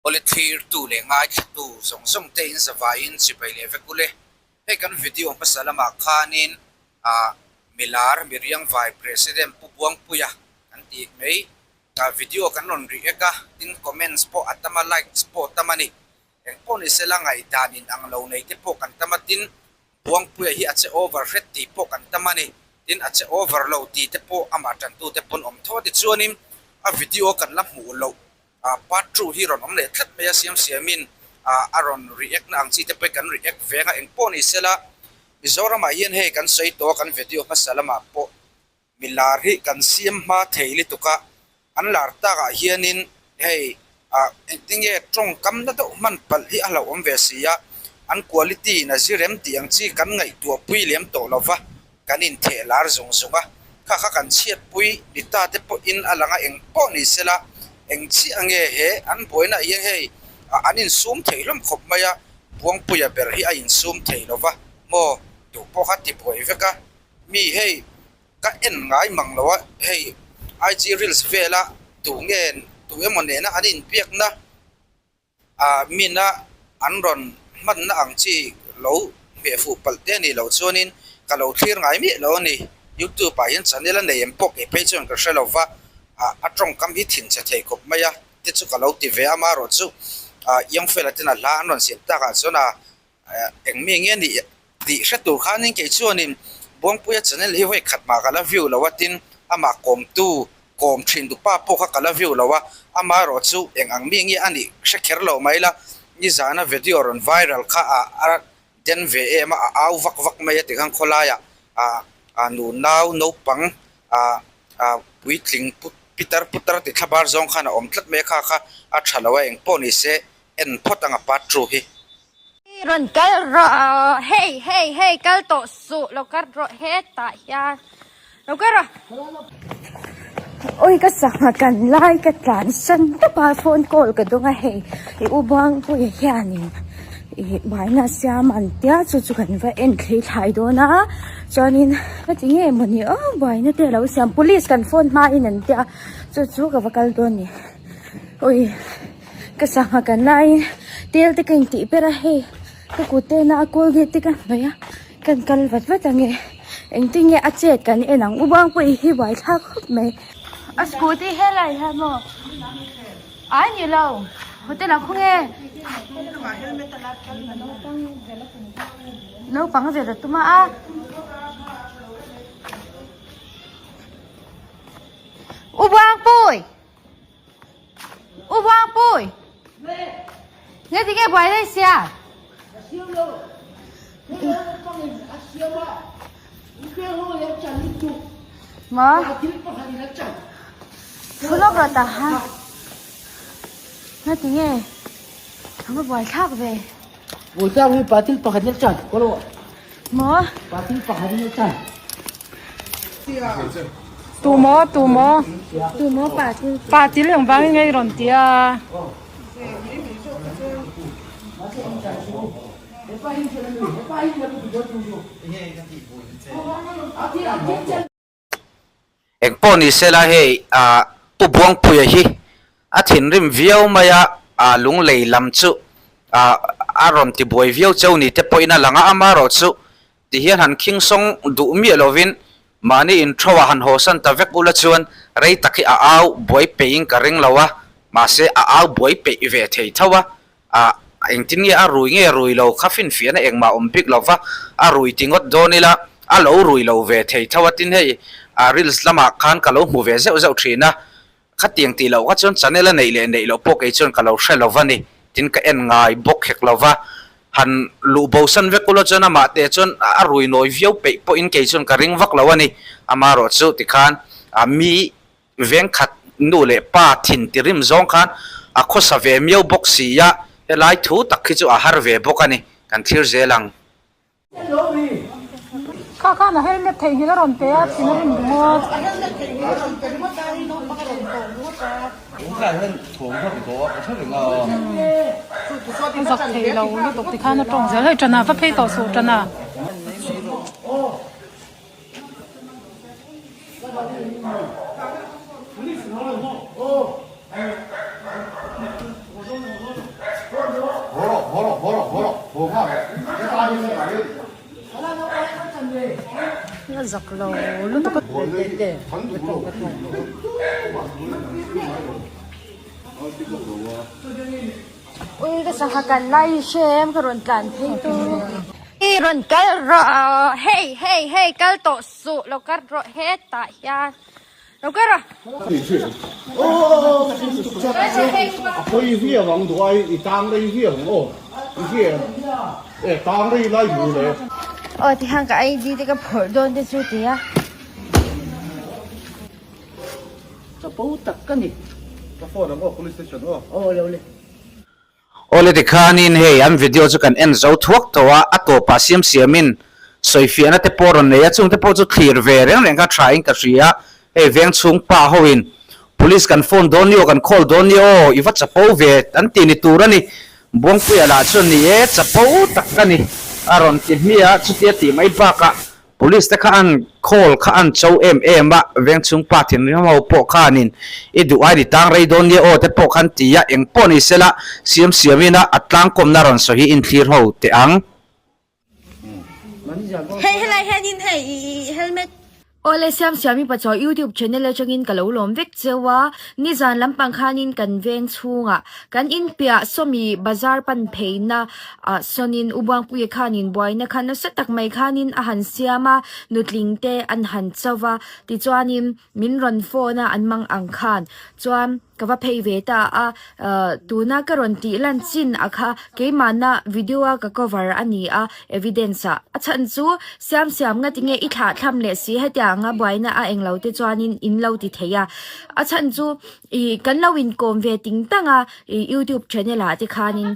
Awle thlirtu leh ngaithlatu zawng zawng te in zavaiin chibai leh vek ule. Hei kan video hmasa lamah khanin ah milar Miriangvai President Pu Buangpuia kan tih mai ah video kan rawn react a, tin comments pawh a tam a, likes pawh a tam a ni. Engpawh ni sela ngaihdan in ang lo nei te pawh kan tam a, tin Buangpuia hi a che over hret tih pawh kan tam a ni. Tin, a che over lo tih te pawh amah tantute pawn awm tho a ti. Chuanin a video kan la hmuh loh part 2 hi rawn awm leh tlat mai a, siam siamin a rawn react na ang chi te pawh hi kan react veng a, engpawh ni sela Mizoramah hian hei kan sawi tawh a kan video hmasa lamah pawh Mi lar hi kan siam hma thei lutuk a, an lar takah hianin hei ah engtinge tawngkamna deuh hman palh hi a hlauhawm ve si a, an quality in a zirem tih ang chi kan ngaihtuah pui lem tawh lo va, kan intheh lar zung zung a, kha kha kan chhiatpui ni ta te pawhin a lang a, eng pawh ni sela eng chiah nge he an buainaah hian hei ah an insum thei hlawm khawp mai a, Buangpuia ber hi a insum thei lo va maw duh pawh kha ti buai vek a. Mi hei ka en ngai mang lo a, hei IG reels vela tu nge tu emaw nena an inbiakna ah mina an rawn hmanna ang chi lo hmeh fuh palh te a nih loh chuanin ka lo thlir ngai miah lo a ni. Youtube ah hian channel a nei em pawh kei phei chuan ka hre lo va, ah a tawngkam hi thinchhe thei khawp mai a te chu ka lo ti ve a, amaherawhchu ah young fella ten a hla an rawn siam takah chuan ah Eng mi nge nih tih hre tur khanin kei chuanin Buangpuia channel hi vawi khat mah ka la view lo a, tin amah kawmtu kawm thin dupa pawh kha ka la view lo a, amaherawh chu eng ang mi nge a nih hre kher lo mai la, nizana video rawn viral kha a a den ve em a, a au vak vak mai a tikhan khawlaiah a nunau naupang a puitling pitar putar ti thlabar zawng khan a awm tlat mai a, kha kha a tha lo a, eng pawh ni se en phawt ang a part two hi. Rawn kal rawh hei hei hei kal tawh suh lo kal rawh hetah hian lo kal rawh. Oi ka sangha kan lai ka tlan san tawp a phone call ka dawng a hei i u Buangpuia hianin ih buaina a siam an tia chu chu kan va en thlei thlai dawn a chuanin ka ti nge mawni aw buaina te alo siam police kan phone hmain an tia chu chu ka va kal dawn a ni oi. Ka sangha kan laiin tel te ka intih ber a hei ka kut te na a colgate te ka hnawih a kan kal vat vat ange engtin nge a chet kan en ang u Buangpuii hi buai thlak khawp mai. A scooty helai hian maw ai ni lo hotel ah khawnge naupang vel a tum a. U Buangpui. U Buangpui! Nge ti nge buai daih sia? Maw? Thu lawk rawh ta ha. Nge ti nge? A va buai thlak ve. Maw? Tu maw tu maw Tu maw pa til pa til eng vangin nge i rawn ti a. Engpawh ni sela hei ah Pu Buangpuia hi a thinrim viau mai a, ah lunglei lam chu ah a rawn ti buai viau cheu ni te pawhin a lang a, amaherawhchu ti hian han khing sawng duh miah lovin mahni intho ah han hawsan ta vek ula chuan rei tak hi a au buai peihin ka ring lo a, mahse a au buai peih ve thei tho a, ah engtin nge a rui nge rui lo kha finfiahna engmah awm bik lo va, a rui ti ngawt dawn ila a lo rui lo ve thei tho a tin hei ah reels lamah khan ka lo hmu ve zeuh zeuh thin a, khatiang tih loh kha chuan channel a neih leh neih loh pawh kei chuan ka lo hre lo va ni tin ka en ngai bawk hek lo va, han luh bo san vek ula chuan amah te chuan a rui nawi viau peih pawhin kei chuan ka ring vak lo a ni, amaherawhchu tikhan ah mi Vengkhat nu leh pa thin ti rim zawng khan a khawsa ve miau bawk si a, helai thu tak hi chu a har ve bawk a ni, kan thlir zel ang. Kha khan a helmet theihnghilh a rawn pe a, thin a rim ringawt. A zak thei lo lutuk tikhan a tawng zel, hei ṭana va phei tawh suh ṭana. zak lo lutuk a. Ui ka sangha kan lai i hre em ka rawn tlan phei tu. I rawn kal rawh hei hei hei kal tawh suh lo kal rawh hetah hian lo kal rawh. Aw tihian ka ID te ka phawrh dawn te chu tia. Chapo tak ka ni. Ka phone ang aw police station aw. Aw lo le. Awle tikhanin hei an video chu kan en zo thuak tawh a, a tawpah siam siamin sawifiahna te pawh rawn nei a, chungte pawh chu thlir ve reng reng kha tha in ka hria, hei veng chhung pa hoin police kan phone dawn ni aw kan call dawn ni aw i va chapo ve an ti ni tur a ni, Buangpuia lah chuan ni e chapo tak ka ni a rawn ti hmiah a, chutia tih mai bakah Police te kha an call kha an cho em em a, vengchhung pa thinrim ho pawh khanin i duh ai ni tang rei dawn nia aw te pawh khan ti a, eng pawh ni sela siam siamin a a tlangkawmna rawn sawi hi inthlir ho teh ang. Hei helai hianin hei i helmet. Awle Siam Siami Pachaw YouTube channel atangin ka lo lawm vek cheu a, nizan lampang khanin kan veng chhungah kan inpiah sawmi bazar pan pheina ah sawnin U Buangpuia khanin buaina kha nasa tak mai khanin a han siam a, nutling te an han cho va, tichuanin min rawn phone a an mang ang khan chuan ka va phei ve ta a, tuna ka rawn tih lan chin a kha keimahna video a ka cover a ni a evidence ah a chhan chu siam siam nga tinge i thlah thlam leh si hetiang a buaina a englo te chuanin in lo ti thei a a chhan chu ih kan lo inkawm ve ting tang a ih youtube channel ah te khanin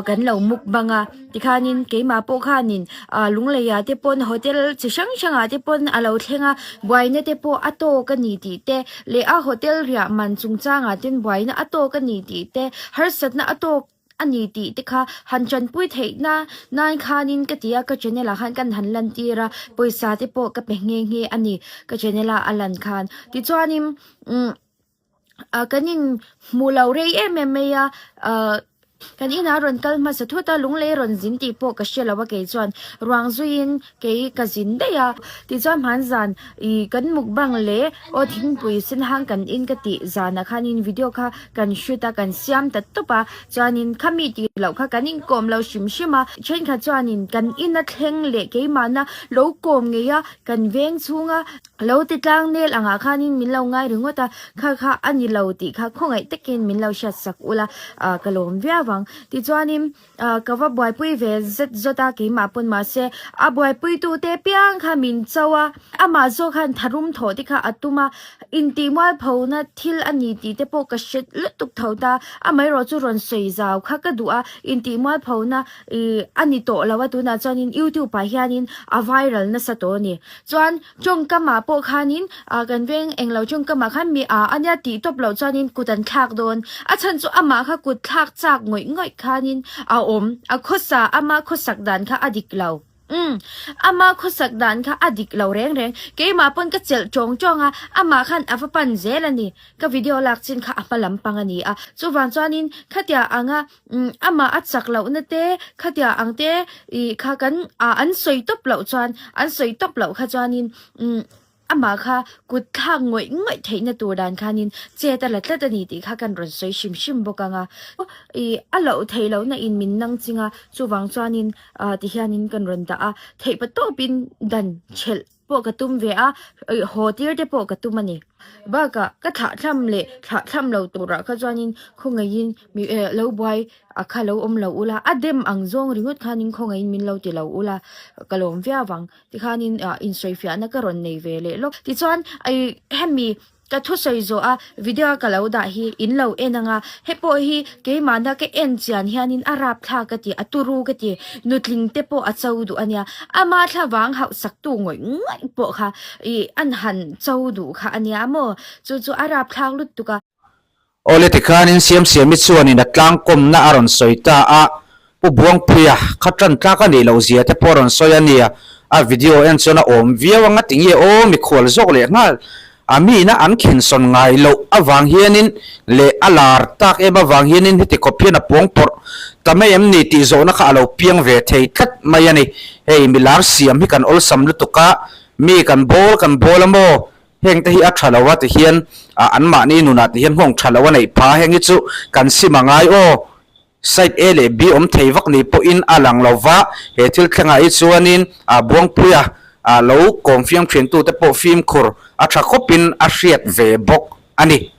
kan lo mukbang a. Tikhanin keimah pawh khanin ah Lungleiah te pawn hotel chi hrang hrangah te pawn a lo thleng a, buaina te pawh a tawk a ni tih te leh a hotel riah man chungchangah ten buaina a tawk a ni tih te, harsatna a tawk a ni tih te kha han tanpui theih na nan khanin ka ti a, ka channel ah khan kan han lan tir a, pawisa te pawh ka pe nghe nghe a ni ka channel a a lan khan. Tichuanin umm. ah kan in hmuh loh rei em em mai a ah kan inah rawn kal hmasa thut a lunglei rawn zin tih pawh ka hre lo a kei chuan ruang zuiin kei ka zin daih a tichuan hmanzan ih kan mukbang leh aw thingpui sen hang kan in ka tih zanah khanin video kha kan shoot a kan siam ta tawp a chuanin khami tih loh kha kan inkawm lo hrim hrim a thenkhat chuanin kan ina thleng leh keimahna lo kawm ngei a kan veng chhunga. Lo ti tlang nel angah khanin min lo ngai ringawt a, kha kha a ni lo tih kha khawngaih takin min lo hriat sak ula, ah ka lawm viau ang. Tichuanin ah ka va buaipui ve zet zawt a keimah pawn mahse a buaipuitu te piang kha min cho a, amah zawk khan tharum thawh te kha a tum a, intih mualphona thil a ni tih te pawh ka hre lutuk tho ta, amaherawh chu rawn sawi zau kha ka duh a, intih mualphona ih a ni tawh lo a tunah chuanin youtube ah hianin a viral nasa tawh a ni. Chuan tawngkamah pawh khanin ah kan veng englo tawngkamah khan mi ah ania tih tawp loh chuanin kut an thlak dawn. A chhan chu amah kha kut thlak chak ngawih ngawih khanin a awm. A khawsa ama khawsak dan kha a dik lo. Umm ama khawsak dan kha a dik lo reng reng. Keimah pawn ka chelh tawng tawng a, amah khan a va pan zel a ni. Ka video lak chin kha a hma lampang a ni a. Chuvang chuanin khatia anga Umm amah a chak lohna te khatia ang te ih kha kan ah an sawi tawp loh chuan an sawi tawp loh kha chuanin umm amah kha kut thlak ngawih ngawih theihna tur dan khanin chet a la tlat a ni tih kha kan rawn sawi hrim hrim bawk ang a ih a loh theih lohna in min nang ching a chuvang chuanin ah tihianin kan rawn dah a theih pa tawpin dan thelh pawh ka tum ve a ih haw tir te pawh ka tum a ni bakah ka thlah thlam leh thlah thlam lo turah kha chuanin khawngaihin mi eh lo buai a kha lo awm lo ula a dem ang zawng ringawt khanin khawngaihin min lo ti lo ula ka lawm viau ang tikhanin ah insawifiahna ka rawn nei ve leh lawk tichuan ih hemi Ka thusawi zawh a video a ka lo dah hi in lo en anga he pawh hi keimahna ka en chian hianin a rapthlak ka ti a turu ka ti nutling te pawh a cho duh ania ama thlavang hauh sak tu ngawih ngawih pawh kha ih an han cho duh kha ania maw chu chu a rapthlak lutuk a. Awle tikhanin Siamsiami chuanin a tlangkawmna a rawn sawi ta a, Pu Buangpuia kha tan tlak a nih loh zia te pawh a rawn sawi a nia, a video en chuan a awm viau anga ti nge aw mikhual zawk leh nghal a miina an khensawn ngai loh avang hianin leh a lar tak em avang hianin heti khawp hian a puang pawrh ta mai em ni tih zawhna kha a lo piang ve thei tlat mai a ni. Hei milar siam hi kan awlsam lutuk a. Mi kan bawl kan bawl a maw? Heng te hi a tha lo a ti hian ah anmahni nunah ti hian nghawng tha lo a neih pha a, heng hi chu kan sim a ngai aw. Side A leh B awm thei vak ni pawhin a lang lo va, he thil thlengah hi chuanin ah Buangpuia ah lo kawm fiam thiantute pawh fimkhur a tha khawpin a hriat ve bawk a ni.